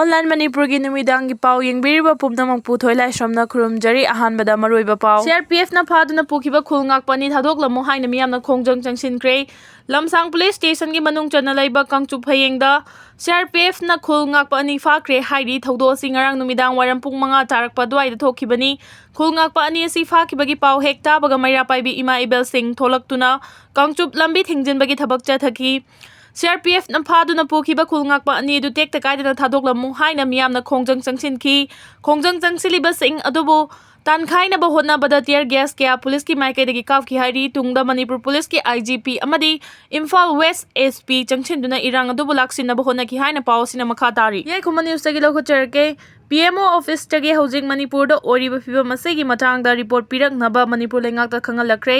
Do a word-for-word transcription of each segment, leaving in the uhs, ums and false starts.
Online ꯃꯅꯤꯄꯨꯔꯒꯤ ꯅꯨꯃꯤꯗꯥꯡꯒꯤ ꯄꯥꯎ ꯌꯦꯡꯕꯤꯔꯤꯕ ꯄꯨꯝꯅꯃꯛꯄꯨ ꯊꯣꯏꯂꯥꯏꯁ꯭ꯔꯝꯅ ꯈꯨꯔꯨꯝꯖꯔꯤ꯫ ꯑꯍꯥꯟꯕꯗ ꯃꯔꯨꯑꯣꯏꯕ ꯄꯥꯎ꯫ ꯁꯤ ꯑꯥꯔ ꯄꯤ ꯑꯦꯐꯅ ꯐꯥꯗꯨꯅ ꯄꯨꯈꯤꯕ ꯈꯨꯜ ꯉꯥꯛꯄ ꯑꯅꯤ ꯊꯥꯗꯣꯛꯂꯝꯃꯨ ꯍꯥꯏꯅ ꯃꯤꯌꯥꯝꯅ ꯈꯣꯡꯖꯪ ꯆꯪꯁꯤꯟꯈ꯭ꯔꯦ꯫ ꯂꯝꯁꯥꯡ ꯄꯨꯂꯤꯁ ꯁ꯭ꯇꯦꯁꯟꯒꯤ ꯃꯅꯨꯡ ꯆꯟꯅ ꯂꯩꯕ ꯀꯥꯡꯆꯨꯞ ꯐꯌꯦꯡꯗ ꯁꯤ ꯑꯥꯔ ꯄꯤ ꯑꯦꯐꯅ ꯈꯨꯜ ꯉꯥꯛꯄ ꯑꯅꯤ ꯐꯥꯈ꯭ꯔꯦ ꯍꯥꯏꯔꯤ꯫ ꯊꯧꯗꯣꯛ ꯑꯁꯤ ꯉꯔꯥꯡ ꯅꯨꯃꯤꯗꯥꯡ ꯋꯥꯏꯔꯝ ꯄꯨꯡ ꯃꯉꯥ ꯇꯥꯔꯛꯄ ꯑꯗꯨꯋꯥꯏꯗ ꯊꯣꯛꯈꯤꯕꯅꯤ꯫ ꯈꯨꯜ ꯉꯥꯛꯄ ꯑꯅꯤ ꯑꯁꯤ ꯐꯥꯈꯤꯕꯒꯤ ꯄꯥꯎ ꯍꯦꯛ ꯇꯥꯕꯒ ꯃꯩꯔꯥ ꯄꯥꯏꯕꯤ ꯏꯃꯥ ꯏꯕꯦꯜꯁꯤꯡ ꯊꯣꯛꯂꯛꯇꯨꯅ ꯀꯥꯡꯆꯨꯞ ꯂꯝꯕꯤ ꯊꯤꯡꯖꯤꯟꯕꯒꯤ ꯊꯕꯛ ꯆꯠꯊꯈꯤ꯫ ꯁꯤ ꯑꯥꯔ ꯄꯤ ꯑꯦꯐꯅ ꯐꯥꯗꯨꯅ ꯄꯨꯈꯤꯕ ꯈꯨꯜ ꯉꯥꯛꯄ ꯑꯅꯤ ꯑꯗꯨ ꯇꯦꯛꯇ ꯀꯥꯏꯗꯅ ꯊꯥꯗꯣꯛꯂꯝꯃꯨ ꯍꯥꯏꯅ ꯃꯤꯌꯥꯝꯅ ꯈꯣꯡꯖꯪ ꯆꯪꯁꯤꯟꯈꯤ꯫ ꯈꯣꯡꯖꯪ ꯆꯪꯁꯤꯜꯂꯤꯕꯁꯤꯡ ꯑꯗꯨꯕꯨ ꯇꯥꯟꯈꯥꯏꯅꯕ ꯍꯣꯠꯅꯕꯗ tear gas ꯀꯌꯥ ꯄꯨꯂꯤꯁꯀꯤ ꯃꯥꯏꯀꯩꯗꯒꯤ ꯀꯥꯞꯈꯤ ꯍꯥꯏꯔꯤ꯫ ꯇꯨꯡꯗ ꯃꯅꯤꯄꯨꯔ ꯄꯨꯂꯤꯁꯀꯤ ꯑꯥꯏ ꯖꯤ ꯄꯤ ꯑꯃꯗꯤ ꯏꯝꯐꯥꯜ ꯋꯦꯁ ꯑꯦꯁ ꯄꯤ ꯆꯪꯁꯤꯟꯗꯨꯅ ꯏꯔꯥꯡ ꯑꯗꯨꯕꯨ ꯂꯥꯛꯁꯤꯟꯅꯕ ꯍꯣꯠꯅꯈꯤ ꯍꯥꯏꯅ ꯄꯥꯎ ꯑꯁꯤꯅ ꯃꯈꯥ ꯇꯥꯔꯤ꯫ ꯌꯥꯏꯈꯨꯃ ꯅ꯭ꯌꯨꯁꯇꯒꯤ ꯂꯧꯈꯠꯆꯔꯛꯀꯦ꯫ ꯄꯤ ꯑꯦꯝ ꯑꯣ ꯑꯣꯐꯤꯁꯇꯒꯤ ꯍꯧꯖꯤꯛ ꯃꯅꯤꯄꯨꯔꯗ ꯑꯣꯏꯔꯤꯕ ꯐꯤꯕꯝ ꯑꯁꯤꯒꯤ ꯃꯇꯥꯡꯗ ꯔꯤꯄꯣꯔꯠ ꯄꯤꯔꯛꯅꯕ ꯃꯅꯤꯄꯨꯔ ꯂꯩꯉꯥꯛꯇ ꯈꯪꯍꯜꯂꯛꯈ꯭ꯔꯦ꯫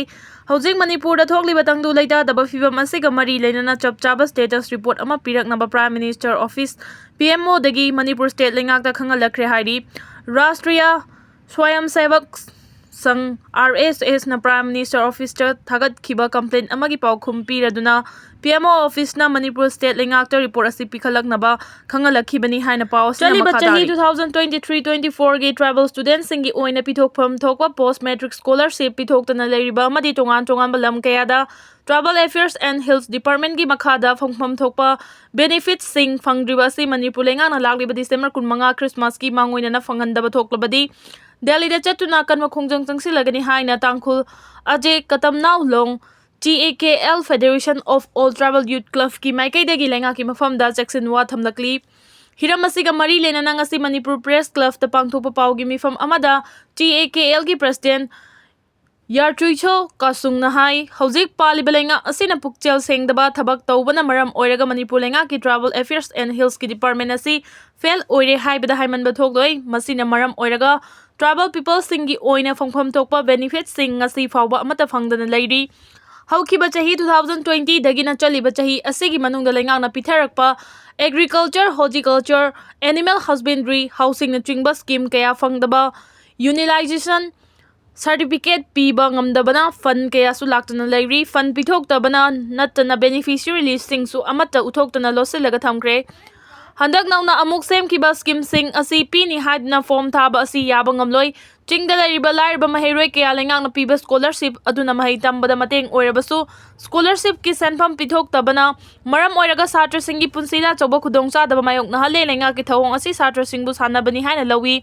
ꯍꯧꯖꯤꯛ ꯃꯅꯤꯄꯨꯔꯗ ꯊꯣꯛꯂꯤꯕ ꯇꯪꯗꯨ ꯂꯩꯇꯥꯗꯕ ꯐꯤꯕꯝ ꯑꯁꯤꯒ ꯃꯔꯤ ꯂꯩꯅꯅ ꯆꯞ ꯆꯥꯕ status report ꯑꯃ ꯄꯤꯔꯛꯅꯕ Prime Minister Office, P M ꯑꯣꯗꯒꯤ ꯃꯅꯤꯄꯨꯔ state ꯂꯩꯉꯥꯛꯇ ꯈꯪꯍꯜꯂꯛꯈ꯭ꯔꯦ ꯍꯥꯏꯔꯤ꯫ ꯔꯥꯁꯇ꯭ꯔꯤꯌꯥ ꯁ꯭ꯋꯥꯌꯝ ꯁꯦꯕꯛ ꯁꯪ, ꯑꯥꯔ ꯑꯦꯁ ꯑꯦꯁꯅ Prime Minister Officeꯇ ꯊꯥꯒꯠꯈꯤꯕ complaint ꯑꯃꯒꯤ ꯄꯥꯎꯈꯨꯝ ꯄꯤꯔꯗꯨꯅ ꯄꯤ ꯑꯦꯝ ꯑꯣ ꯑꯣꯐꯤꯁꯅ ꯃꯅꯤꯄꯨꯔ state ꯂꯩꯉꯥꯛꯇ ꯔꯤꯄꯣꯔꯠ ꯑꯁꯤ ꯄꯤꯈꯠꯂꯛꯅꯕ ꯈꯪꯍꯜꯂꯛꯈꯤꯕꯅꯤ ꯍꯥꯏꯅ ꯄꯥꯎ ꯑꯁꯤꯅ ꯆꯠꯂꯤꯕ ꯃꯈꯥ ꯆꯍꯤ ꯇꯥꯔꯤ꯫ Two thousand twenty three twenty fourꯒꯤ tribal studentꯁꯤꯡꯒꯤ ꯑꯣꯏꯅ ꯄꯤꯊꯣꯛꯐꯝ ꯊꯣꯛꯄ post matric scholarship ꯄꯤꯊꯣꯛꯇꯅ ꯂꯩꯔꯤꯕ ꯑꯃꯗꯤ ꯇꯣꯉꯥꯟ ꯇꯣꯉꯥꯟꯕ ꯂꯝ ꯀꯌꯥꯗ Tribal Affairs and Hills Departmentꯀꯤ ꯃꯈꯥꯗ ꯐꯪꯐꯝ ꯊꯣꯛꯄ benefitsꯁꯤꯡ ꯐꯪꯗ꯭ꯔꯤꯕ ꯑꯁꯤ ꯃꯅꯤꯄꯨꯔ ꯂꯩꯉꯥꯛꯅ ꯂꯥꯛꯂꯤꯕ ꯗꯤꯁꯦꯝꯕꯔ ꯀꯨꯟꯃꯉꯥ ꯈ꯭ꯔꯤꯁꯃꯥꯁꯀꯤ ꯃꯥꯡꯑꯣꯏꯅꯅ ꯐꯪꯍꯟꯗꯕ ꯊꯣꯛꯂꯕꯗꯤ ꯗꯦꯜꯂꯤꯗ ꯆꯠꯇꯨꯅ ꯑꯀꯟꯕ ꯈꯣꯡꯖꯪ ꯆꯪꯁꯤꯜꯂꯒꯅꯤ ꯍꯥꯏꯅ ꯇꯥꯡꯈꯨꯜ ꯑꯖꯦ ꯀꯇꯝꯅꯥꯎ ꯂꯣꯡ, T A K L, Federation of All Tribal Youth Clubꯀꯤ ꯃꯥꯏꯀꯩꯗꯒꯤ ꯂꯩꯉꯥꯛꯀꯤ ꯃꯐꯝꯗ ꯆꯦꯛꯁꯤꯟ ꯋꯥ ꯊꯝꯂꯛꯂꯤ꯫ ꯍꯤꯔꯝ ꯑꯁꯤꯒ ꯃꯔꯤ ꯂꯩꯅꯅ ꯉꯁꯤ ꯃꯅꯤꯄꯨꯔ Press Clubꯇ ꯄꯥꯡꯊꯣꯛꯄ ꯄꯥꯎꯒꯤ ꯃꯤꯐꯝ ꯑꯃꯗ T A K Lꯒꯤ President ꯌꯥꯔꯆꯨꯏꯁꯣ ꯀꯥꯁꯨꯡꯅ ꯍꯥꯏ, ꯍꯧꯖꯤꯛ ꯄꯥꯜꯂꯤꯕ ꯂꯩꯉꯥꯛ ꯑꯁꯤꯅ ꯄꯨꯛꯆꯦꯜ ꯁꯦꯡꯗꯕ ꯊꯕꯛ ꯇꯧꯕꯅ ꯃꯔꯝ ꯑꯣꯏꯔꯒ ꯃꯅꯤꯄꯨꯔ ꯂꯩꯉꯥꯛꯀꯤ Tribal Affairs and Hillsꯀꯤ Department ꯑꯁꯤ fail ꯑꯣꯏꯔꯦ ꯍꯥꯏꯕꯗ ꯍꯥꯏꯃꯟꯕ ꯊꯣꯛꯂꯣꯏ꯫ ꯃꯁꯤꯅ ꯃꯔꯝ ꯑꯣꯏꯔꯒ tribal peopleꯁꯤꯡꯒꯤ ꯑꯣꯏꯅ ꯐꯪꯐꯝ ꯊꯣꯛꯄ benefitsꯁꯤꯡ ꯉꯁꯤ ꯐꯥꯎꯕ ꯑꯃꯠꯇ ꯐꯪꯗꯅ ꯂꯩꯔꯤ꯫ ꯍꯧꯈꯤꯕ ꯆꯍꯤ two thousand twentyꯗꯒꯤꯅ ꯆꯠꯂꯤꯕ ꯆꯍꯤ ꯑꯁꯤꯒꯤ ꯃꯅꯨꯡꯗ ꯂꯩꯉꯥꯛꯅ ꯄꯤꯊꯔꯛꯄ agriculture, horticulture, animal husbandry, housingꯅꯆꯤꯡꯕ scheme ꯀꯌꯥ ꯐꯪꯗꯕ, unionization certificate ꯄꯤꯕ ꯉꯝꯗꯕꯅ fund ꯀꯌꯥꯁꯨ ꯂꯥꯛꯇꯅ ꯂꯩꯔꯤ꯫ Fund ꯄꯤꯊꯣꯛꯇꯕꯅ ꯅꯠꯇꯅ beneficiary listꯁꯤꯡꯁꯨ ꯑꯃꯠꯇ ꯎꯠꯊꯣꯛꯇꯅ ꯂꯣꯠꯁꯤꯜꯂꯒ ꯊꯝꯈ꯭ꯔꯦ꯫ ꯍꯟꯗꯛ ꯅꯧꯅ ꯑꯃꯨꯛ ꯁꯦꯝꯈꯤꯕ ꯁ꯭ꯀꯤꯝꯁꯤꯡ ꯑꯁꯤ ꯄꯤꯅꯤ ꯍꯥꯏꯗꯨꯅ ꯐꯣꯝ ꯊꯥꯕ ꯑꯁꯤ ꯌꯥꯕ ꯉꯝꯂꯣꯏ꯫ ꯆꯤꯡꯗ ꯂꯩꯔꯤꯕ ꯂꯥꯏꯔꯕ ꯃꯍꯩꯔꯣꯏ ꯀꯌꯥ ꯂꯩꯉꯥꯛꯅ ꯄꯤꯕ ꯁ꯭ꯀꯣꯂꯔꯁꯤꯞ ꯑꯗꯨꯅ ꯃꯍꯩ ꯇꯝꯕꯗ ꯃꯇꯦꯡ ꯑꯣꯏꯔꯕꯁꯨ, ꯁ꯭ꯀꯣꯂꯔꯁꯤꯞꯀꯤ ꯁꯦꯟꯐꯝ ꯄꯤꯊꯣꯛꯇꯕꯅ ꯃꯔꯝ ꯑꯣꯏꯔꯒ ꯁꯥꯇ꯭ꯔꯁꯤꯡꯒꯤ ꯄꯨꯟꯁꯤꯗ ꯑꯆꯧꯕ ꯈꯨꯗꯣꯡꯆꯥꯗꯕ ꯃꯥꯌꯣꯛꯅꯍꯜꯂꯦ꯫ ꯂꯩꯉꯥꯛꯀꯤ ꯊꯧꯑꯣꯡ ꯑꯁꯤ ꯁꯥꯇ꯭ꯔꯁꯤꯡꯕꯨ ꯁꯥꯟꯅꯕꯅꯤ ꯍꯥꯏꯅ ꯂꯧꯏ꯫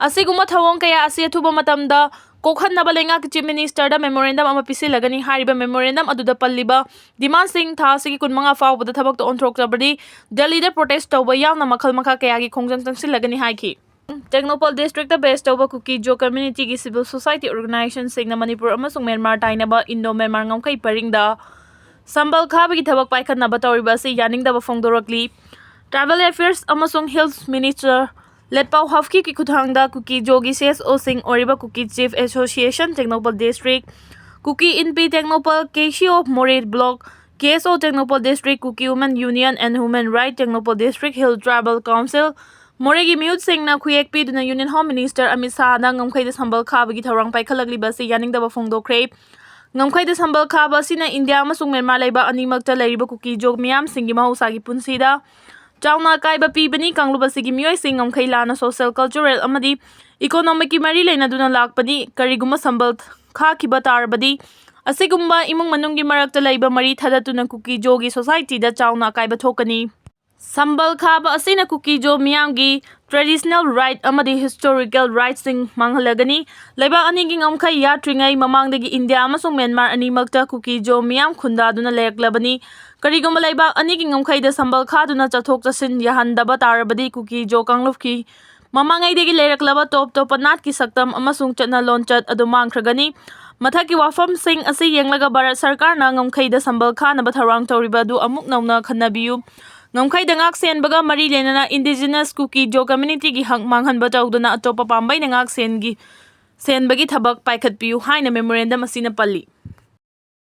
ꯑꯁꯤꯒꯨꯝꯕ ꯊꯧꯑꯣꯡ ꯀꯌꯥ ꯑꯁꯤ ꯑꯊꯨꯕ ꯃꯇꯝꯗ ꯀꯣꯛꯍꯟꯅꯕ ꯂꯩꯉꯥꯛꯀꯤ Chief Ministerꯗ memorandum ꯑꯃ ꯄꯤꯁꯤꯜꯂꯒꯅꯤ꯫ ꯍꯥꯏꯔꯤꯕ memorandum ꯑꯗꯨꯗ ꯄꯜꯂꯤꯕ demandꯁꯤꯡ ꯊꯥ ꯑꯁꯤꯒꯤ ꯀꯨꯟꯃꯉꯥ ꯐꯥꯎꯕꯗ ꯊꯕꯛꯇ ꯑꯣꯟꯊꯣꯛꯇ꯭ꯔꯕꯗꯤ ꯗꯦꯜꯂꯤꯗ protest ꯇꯧꯕ ꯌꯥꯎꯅ ꯃꯈꯜ ꯃꯈꯥ ꯀꯌꯥꯒꯤ ꯈꯣꯡꯖꯪ ꯆꯪꯁꯤꯜꯂꯒꯅꯤ ꯍꯥꯏꯈꯤ꯫ ꯇꯦꯡꯅꯧꯄꯜ districtꯇ base ꯇꯧꯕ ꯀꯨꯀꯤ-ꯖꯣ communityꯒꯤ civil society organizationꯁꯤꯡꯅ ꯃꯅꯤꯄꯨꯔ ꯑꯃꯁꯨꯡ ꯃ꯭ꯌꯥꯟꯃꯥꯔ ꯇꯥꯏꯅꯕ Indo-Myanmar ꯉꯝꯈꯩ ꯄꯔꯤꯡꯗ ꯁꯝꯕꯜ ꯈꯥꯕꯒꯤ ꯊꯕꯛ ꯄꯥꯏꯈꯠꯅꯕ ꯇꯧꯔꯤꯕ ꯑꯁꯤ ꯌꯥꯅꯤꯡꯗꯕ ꯐꯣꯡꯗꯣꯔꯛꯂꯤ꯫ Tribal Affairs ꯑꯃꯁꯨꯡ Hills Minister ꯂꯦꯠꯄꯥꯎ ꯍꯥꯐꯀꯤꯞꯀꯤ ꯈꯨꯠꯊꯥꯡꯗ ꯀꯨꯀꯤ-ꯖꯣꯒꯤ CSOꯁꯤꯡ ꯑꯣꯏꯔꯤꯕ Kuki Chief Association Tengnoupal District, Kuki Inpi Tengnoupal, KCO Moreh Block, KSO Tengnoupal District, Kuki Women Union and Human Right Tengnoupal District, Hill Tribal Council, ꯃꯣꯔꯦꯒꯤ ꯃꯤꯍꯨꯠꯁꯤꯡꯅ ꯈꯨꯌꯦꯛ ꯄꯤꯗꯨꯅ Union Home Minister ꯑꯃꯤꯠ ꯁꯥꯍꯗ ꯉꯝꯈꯩꯗ ꯁꯝꯕꯜ ꯈꯥꯕꯒꯤ ꯊꯧꯔꯥꯡ ꯄꯥꯏꯈꯠꯂꯛꯂꯤꯕ ꯑꯁꯤ ꯌꯥꯅꯤꯡꯗꯕ ꯐꯣꯡꯗꯣꯛꯈ꯭ꯔꯦ꯫ ꯉꯝꯈꯩꯗ ꯁꯝꯕꯜ ꯈꯥꯕ ꯑꯁꯤꯅ ꯏꯟꯗꯤꯌꯥ ꯑꯃꯁꯨꯡ ꯃ꯭ꯌꯥꯟꯃꯥꯔ ꯂꯩꯕꯥꯛ ꯑꯅꯤꯃꯛꯇ ꯂꯩꯔꯤꯕ ꯀꯨꯀꯤ-ꯖꯣ ꯃꯤꯌꯥꯝꯁꯤꯡꯒꯤ ꯃꯍꯧꯁꯥꯒꯤ ꯄꯨꯟꯁꯤꯗ ꯆꯥꯎꯅ ꯑꯀꯥꯏꯕ ꯄꯤꯕꯅꯤ꯫ ꯀꯥꯡꯂꯨꯞ ꯑꯁꯤꯒꯤ ꯃꯤꯑꯣꯏꯁꯤꯡ ꯉꯝꯈꯩ ꯂꯥꯟꯅ social, cultural ꯑꯃꯗꯤ economicꯀꯤ ꯃꯔꯤ ꯂꯩꯅꯗꯨꯅ ꯂꯥꯛꯄꯅꯤ꯫ ꯀꯔꯤꯒꯨꯝꯕ ꯁꯝꯕꯜ ꯈꯥꯈꯤꯕ ꯇꯥꯔꯕꯗꯤ ꯑꯁꯤꯒꯨꯝꯕ ꯏꯃꯨꯡ ꯃꯅꯨꯡꯒꯤ ꯃꯔꯛꯇ ꯂꯩꯕ ꯃꯔꯤ ꯊꯥꯗꯠꯇꯨꯅ ꯀꯨꯀꯤ-ꯖꯣꯒꯤ societyꯗ ꯆꯥꯎꯅ ꯑꯀꯥꯏꯕ ꯊꯣꯛꯀꯅꯤ꯫ ꯁꯝꯕꯜ ꯈꯥꯕ ꯑꯁꯤꯅ ꯀꯨꯀꯤ-ꯖꯣ ꯃꯤꯌꯥꯝꯒꯤ traditional right ꯑꯃꯗꯤ historical rightꯁꯤꯡ ꯃꯥꯡꯍꯜꯂꯒꯅꯤ꯫ ꯂꯩꯕꯥꯛ ꯑꯅꯤꯒꯤ ꯉꯝꯈꯩ ꯌꯥꯠꯇ꯭ꯔꯤꯉꯩ ꯃꯃꯥꯡꯗꯒꯤ ꯏꯟꯗꯤꯌꯥ ꯑꯃꯁꯨꯡ ꯃ꯭ꯌꯥꯟꯃꯥꯔ ꯑꯅꯤꯃꯛꯇ ꯀꯨꯀꯤ-ꯖꯣ ꯃꯤꯌꯥꯝ ꯈꯨꯟꯗꯥꯗꯨꯅ ꯂꯩꯔꯛꯂꯕꯅꯤ꯫ ꯀꯔꯤꯒꯨꯝꯕ ꯂꯩꯕꯥꯛ ꯑꯅꯤꯒꯤ ꯉꯝꯈꯩꯗ ꯁꯝꯕꯜ ꯈꯥꯗꯨꯅ ꯆꯠꯊꯣꯛ ꯆꯠꯁꯤꯟ ꯌꯥꯍꯟꯗꯕ ꯇꯥꯔꯕꯗꯤ ꯀꯨꯀꯤ-ꯖꯣ ꯀꯥꯡꯂꯨꯞꯀꯤ ꯃꯃꯥꯡꯉꯩꯗꯒꯤ ꯂꯩꯔꯛꯂꯕ ꯇꯣꯞ ꯇꯣꯞꯄ ꯅꯥꯠꯀꯤ ꯁꯛꯇꯝ ꯑꯃꯁꯨꯡ ꯆꯠꯅ ꯂꯣꯟꯆꯠ ꯑꯗꯨ ꯃꯥꯡꯈ꯭ꯔꯒꯅꯤ꯫ ꯃꯊꯛꯀꯤ ꯋꯥꯐꯝꯁꯤꯡ ꯑꯁꯤ ꯌꯦꯡꯂꯒ ꯚꯥꯔꯠ ꯁꯔꯀꯥꯔꯅ ꯉꯝꯈꯩꯗ ꯁꯝꯕꯜ ꯈꯥꯅꯕ ꯊꯧꯔꯥꯡ ꯇꯧꯔꯤꯕ ꯑꯗꯨ ꯑꯃꯨꯛ ꯅꯧꯅ ꯈꯟꯅꯕꯤꯌꯨ꯫ ꯉꯝꯈꯩꯗ ꯉꯥꯛ ꯁꯦꯟꯕꯒ ꯃꯔꯤ ꯂꯩꯅꯅ indigenous ꯀꯨꯀꯤ-ꯖꯣ communityꯒꯤ ꯍꯛ ꯃꯥꯡꯍꯟꯕ ꯇꯧꯗꯨꯅ ꯑꯇꯣꯞꯄ ꯄꯥꯝꯕꯩꯅ ꯉꯥꯛ ꯁꯦꯟꯒꯤ, ꯁꯦꯟꯕꯒꯤ ꯊꯕꯛ ꯄꯥꯏꯈꯠꯄꯤꯌꯨ ꯍꯥꯏꯅ memorandum ꯑꯁꯤꯅ ꯄꯜꯂꯤ꯫